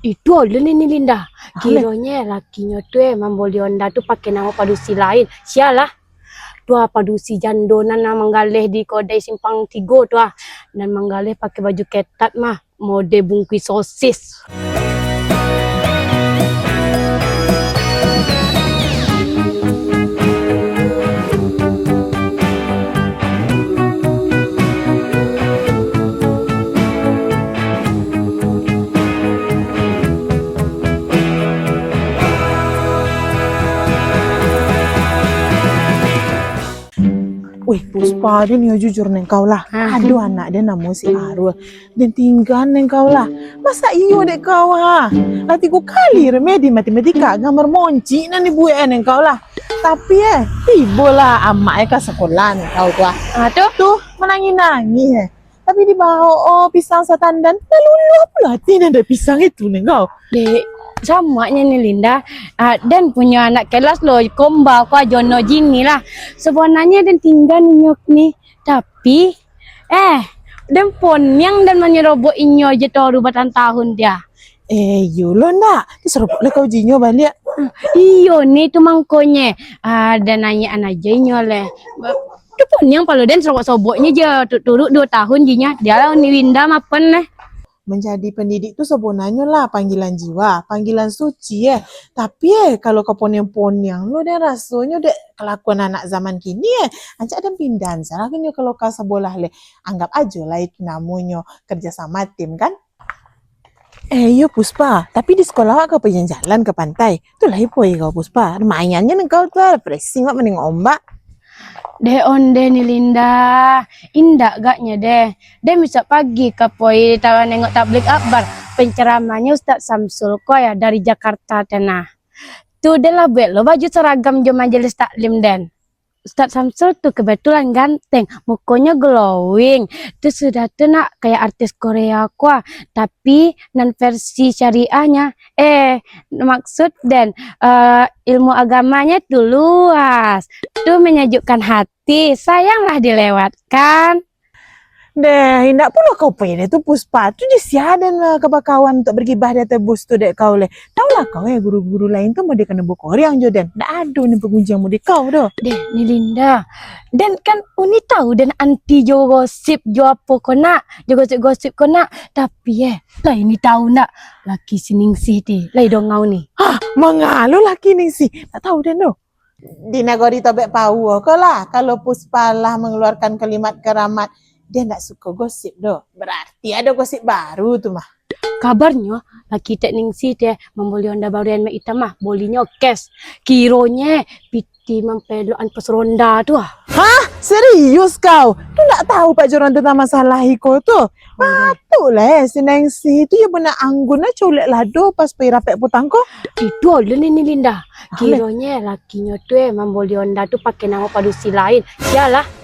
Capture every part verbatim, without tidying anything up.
Itu alun ni, Linda. Kironyo lakinyo tu eh mamboli Honda tu pakai namo padusi lain. Sialah. Tu ah, padusi jando nan, nan manggaleh di kodai Simpang Tigo tu ah. Nan manggaleh pakai baju ketat mah, mode bungkuih sosis. Weh, Puspa, den yo jujur neng kau lah. Ado anak den namo si Arul. Den tingga neng kau lah. Masa iyo dek kau ha? Lah tigo kali remedi matematika, gambar moncik nan dibuek neng kau lah. Tapi eh, tibolah amak eh ka sakolah neng kau tu ah. Ah, tu? Tu, manangih-nangih eh. Tapi dibaok oh pisang satandan, lah luluah pulo ati nan dek pisang itu neng kau. Dek, samaknyo ni Linda, ah, den punyo anak kelas lo, komba ko ajo no jini lah. Sabananyo den tingga ninyo ni, tapi, eh, den poniang den manyerobok inyo je toru batahun-tahun dia. Eh, iyo lo ndak? Tu serobok lah kau jinyo baliak. Iyo ni tu mangkonye. Ah, den naiak-an ajo inyo leh. Tu poniang palo den sobok-soboknyo je, tu-, turuk duo tahun jinyo. Dia lah ni Winda mapan neh. Manjadi pandidik tu sabonanyo lah panggilan jiwa, panggilan suci eh. Tapi eh, kalau ka poniang-poniang lo deh rasonyo dek kalakuan anak zaman kini eh, rancak den pindahan salah nyo kalau ka sabolah leh. Anggap ajo lah itu namonyo kerja sama tim kan? Eh, iyo, Puspa. Tapi di sekolah awak ka pai jalan-jalan ka pantai. Tu lai pai kau, Puspa. Main nyo nang kau tu, refreshing awak manengok ombak. Deh, ondeh ni, Linda. Indak gaknyo deh. Deh, misal pagi ka pai ta-, nengok tablik akbar. Penceramanyo Ustaz Samsul ko ya, dari Jakarta tanah. Tu, deh lah buek lo baju seragam jo majelis taklim, den. Ustaz Samsul tu kebetulan ganteng, mukonyo glowing. Tu sudah tu nak kayak artis Korea ko ah, tapi nan versi syariahnya. Eh, maksud den, eh, ilmu agamanya tu luas. Tu menyejukkan hati, sayanglah dilewatkan. Deh, indak pulo kau pai deh tu Puspa. Tu je sia den lah ka bakawan untuak bergibah di ateh bus tu dek kau leh. Tau lah kau eh, guru-guru lain tu mode kena bakoriang jo den. Ndak ado ni pengunjung mode kau doh. Deh, ni Linda. Den kan uni tau den anti jo gosip jo apo ko nak, jo gosip-gosip ko nak. Tapi eh, lai ni tau ndak, laki si Ningsih ti, lai dongau ni. Hah, manga lo laki Ningsih? Ndak tau den doh. Di nagori Tobek Pauah ko lah, kalau Puspa lah mangaluarkan kalimat karamat, dia ndak suko gosip doh. Berarti ado gosip baru tu mah. Kabarnyo, laki Tek Ningsih teh mamboli Honda baru Nmax itam mah, bolinyo cash. Kironye piti mampelokan pos ronda tu ah. Hah? Serius kau? Tu ndak tau pajoran tentang masalah iko tu? Patut lah eh, si Ningsih tu yo bana anggun ah culek lado pas pai rapek putang ko. Itu alun ni Linda. Kironye lakinyo tu eh mamboli Honda tu pakai namo padusi lain. Sialah.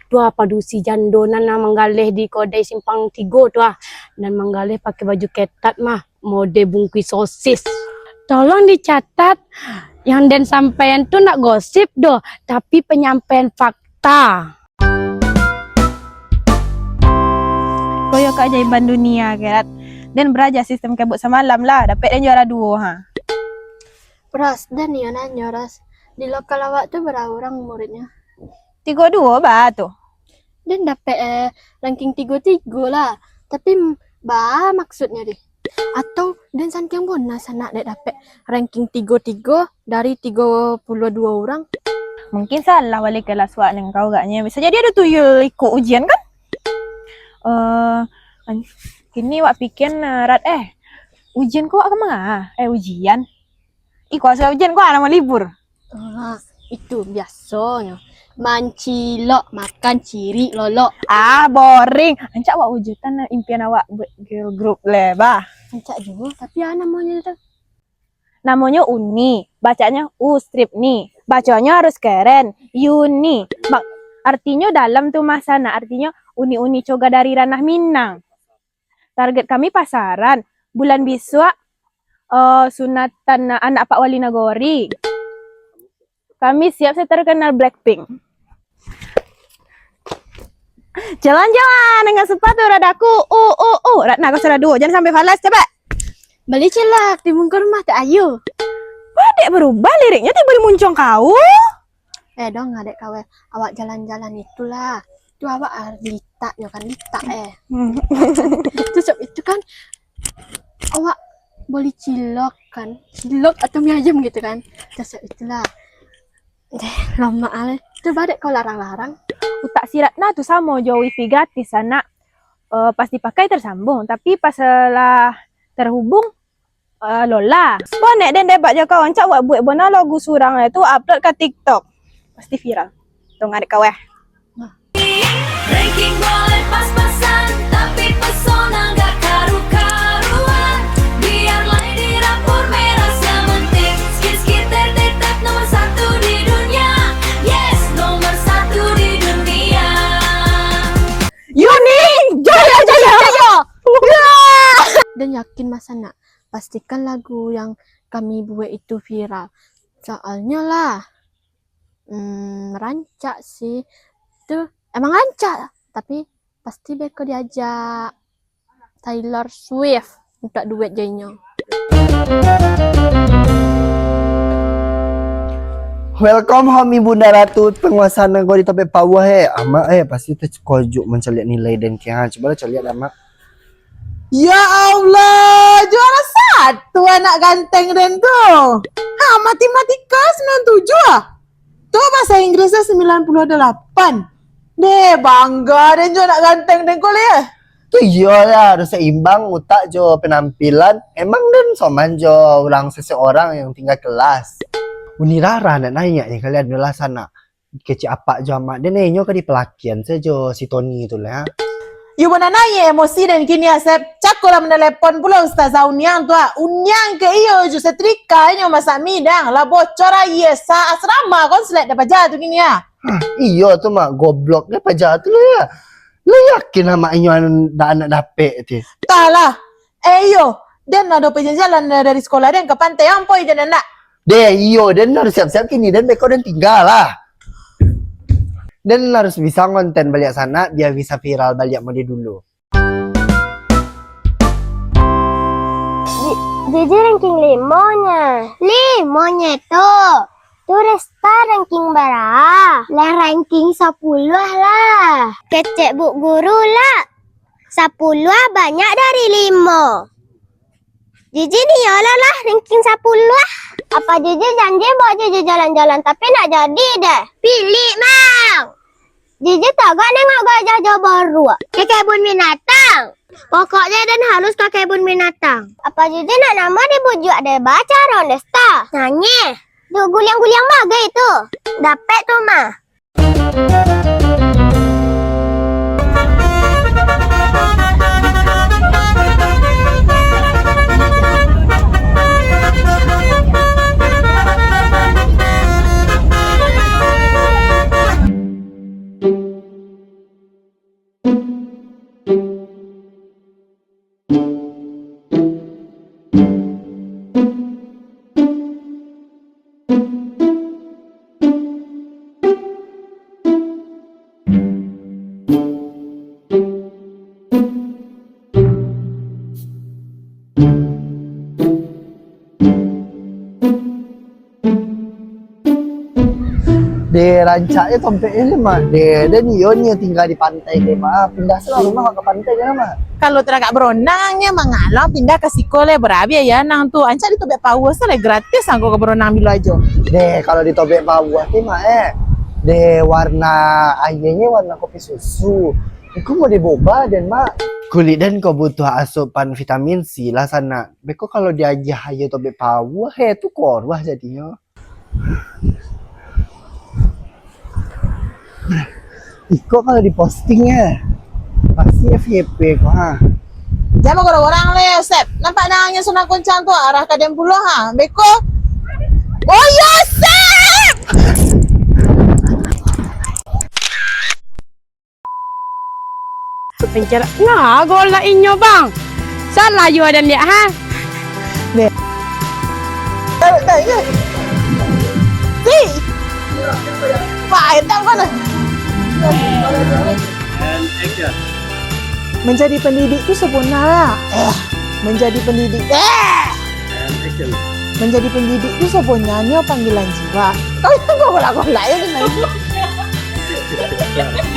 Tu ah padusi jando nan, nan manggaleh di kodai Simpang Tigo tu ah. Nan manggaleh pakai baju ketat mah, mode bungkuih sosis. Tolong dicatat, yang den sampaian tu ndak gosip doh, tapi penyampaian fakta. Koyo keajaiban dunia, Kerat. Den baraja sistem kebut samalam lah, dapek den juara duo, ha. Ras, den iyo nanyo, Ras. Di lokal awak tu bara urang muridnyo? Tigo duo ba tu. Den dapek, eh, ranking tigo tigo lah. Tapi, m-, ba maksudnyo deh. Atau den santiang bonah sanak dek dapek ranking tigo tigo dari tigo puluah duo urang? Mungkin salah wali kelas wak neng kau agaknyo. Bisa jadi ado tuyul iko ujian kan? Eh, an-, kini wak pikian, eh, Rat, eh. Ujian ko wak ka ma? Eh, ujian. Iko sudah ujian ko namo libur. Ah, itu biasonyo. Mancilok, makan cirik lolok. Ah, boring. Rancak wak wujudkan impian awak buat girl group leh, bah. Rancak juo, tapi ah namonyo tu? Namonyo Uni, bacanya U strip ni. Baconyo harus keren, Uni. Mak-, artinyo dalam tu mah sanak, artinyo uni-uni coga dari ranah Minang. Target kami pasaran. Bulan bisuak, eh, sunatan anak Pak Wali Nagori. Kami siap seterkenal Blackpink. Jalan-jalan dengan sepatu rodaku. Uh, uh, uh. Ratna kau sudah duo. Jangan sampai falas. Cepat. Bali cilok di muko rumah tu ayu. Wah, dek barubah liriknyo tibo di muncuang kau. Eh, dong, adek kaweh. Awak jalan-jalan itulah. Tu awak ah, litaknyo kan, litak, eh. Hmm. Tu sab itu kan, awak bali cilok kan. Cilok atau mi ayam gitu kan. Tu sab itulah. Deh, lamak ah. Tu ba dek kau larang-larang. Utak si Ratna tu samo jo wifi gratis, sanak. Eh, pas dipakai tersambung, tapi pas lah terhubung, eh, lola. Bonek den debak jo kau, rancak wak buek bona lagu surang tu upload ka TikTok. Pasti viral. Tunggu adek kaweh. Ranking boleh pas-pasan, tapi pesona nggak karu-karuan. Biar lai di rapor merah, yang penting skit-skiter tetap nomor satu di dunia. Yes, nomor satu di dunia. Yuning, jaya, jaya, jaya. Dan yakin masa nak pastikan lagu yang kami buek itu viral. Soalnyo lah, hmm, rancak sih. Tu emang rancak, tapi pasti beko diajak Taylor Swift untuk duet jo inyo. Welcome home, Ibunda Ratu, penguasa nagari Tobek Pauah, eh. Amak, eh, pasti terkejut mencaliak nilai den, ha. Cubalah caliak dah, Mak. Ya Allah, juara satu anak ganteng den tu. Ha, matematika sembilan tujuh ah. Tu bahasa Inggrisnya sembilan puluh delapan. Deh, bangga den jo anak ganteng den ko leh. Tu iyolah, harus seimbang utak jo penampilan. Emang den soman jo urang seseorang yang tinggal kelas. Uni Rara nak naiak ni kalian adalah sanak. Kecek apak jo amak den, eh, inyo ka dipalakian sajo si Tony tu lah. Iyo, bana naiak emosi den kini, Asep. Cako lah menelepon pulo Ustazah Uniang tu, ah. Uniang ke iyo jo setrika inyo masak mi dang. Lah bocor ah, iyo, sa-, asrama konslet dah paja tu kini, ah. Hah, iyo tu, Mak. Goblok deh paja tu lah, ya. Lah yakin amak inyo an-, dak anak dapek ti. Tah lah. Eh, iyo, den ado pajanjian dari sekolah den ka pantai, ampoi den nak. Deh, iyo, den harus siap-siap kini, den beko den tingga lah. Den harus bisa ngonten baliak sanak, biar bisa viral baliak mode dulu. Ji-, Jiji ranking limonyo. Limonyo tu. Tu Resta ranking bara? Lah ranking sapuluah lah. Kecek bu guru lah. Sapuluah banyak dari limo. Jiji ni yo lah, lah ranking sapuluah. Apa Jiji janji bawa Jiji jalan-jalan, tapi nak jadi deh. Pilik, Mang. Jiji tagak nengok gajah jo baruak. Ka kebun binatang. Pokoknyo den harus ka kebun binatang. Apa Jiji nak namo dibujuak deh, bacaron deh, Sta. Nyanyi. Duk guliang-guliang bagai tu. Dapek tu mah. Deh, rancaknyo tompeknyo ni, Mak. Deh, den iyo nyo tingga di pantai, deh, Mak. Pindah se lah rumah ka pantai, jangan, Mak. Kalau taragak baronang, nyo mangalang pindah ka siko leh, bara biaya nang tu. Rancak di Tobek Pauah se leh, gratis angko ka baronang bilo ajo. Deh, kalau di Tobek Pauah ti, Mak, eh. Deh, warna aianyo warna kopi susu. Iko mau diboba den, Mak. Kulik den ko butuh asupan vitamin C lah sanak. Beko kalau diagiah aia Tobek Pauah, eh, tu koruah jadinyo. Iko kalau diposting, eh, pasti F Y P ko, ha. Jan bagorang-gorang leh, Sep. Nampak nangnyo Sunan Kuncang tu arah ka den pulo, ha. Beko. Oh, yo, Sep! Pencet. Nah, golak inyo, Bang. Salah yo den liak, ha? Nih. Tarik, tarik, tarik. Si. Pak, entah mana. And action. Menjadi pendidik tu sebenarnya, eh, Menjadi pendidik. Eh! Menjadi pendidik tu sebenarnya panggilan jiwa. Kau yang kau kolak-kolak ya dengan itu.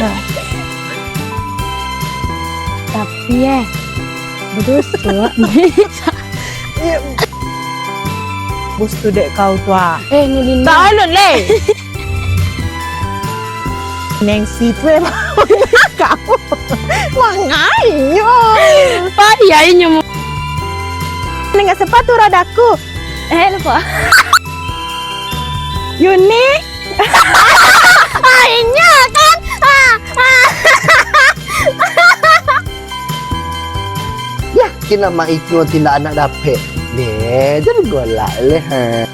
Nah. Tapi eh, betul tu. Iya. Bos tu dek kau tu ah. Eh, ni Lina. Tak alun leh. Neng si tu emang kau. Mangainyo. Pak, iya inyo. Dengan sepatu rodaku. Eh, lupa. Yuni. Ah, inyo kan? Ah, ah. Yakin amak itu tindak anak dapek. Deh, jadi golak leh, ha.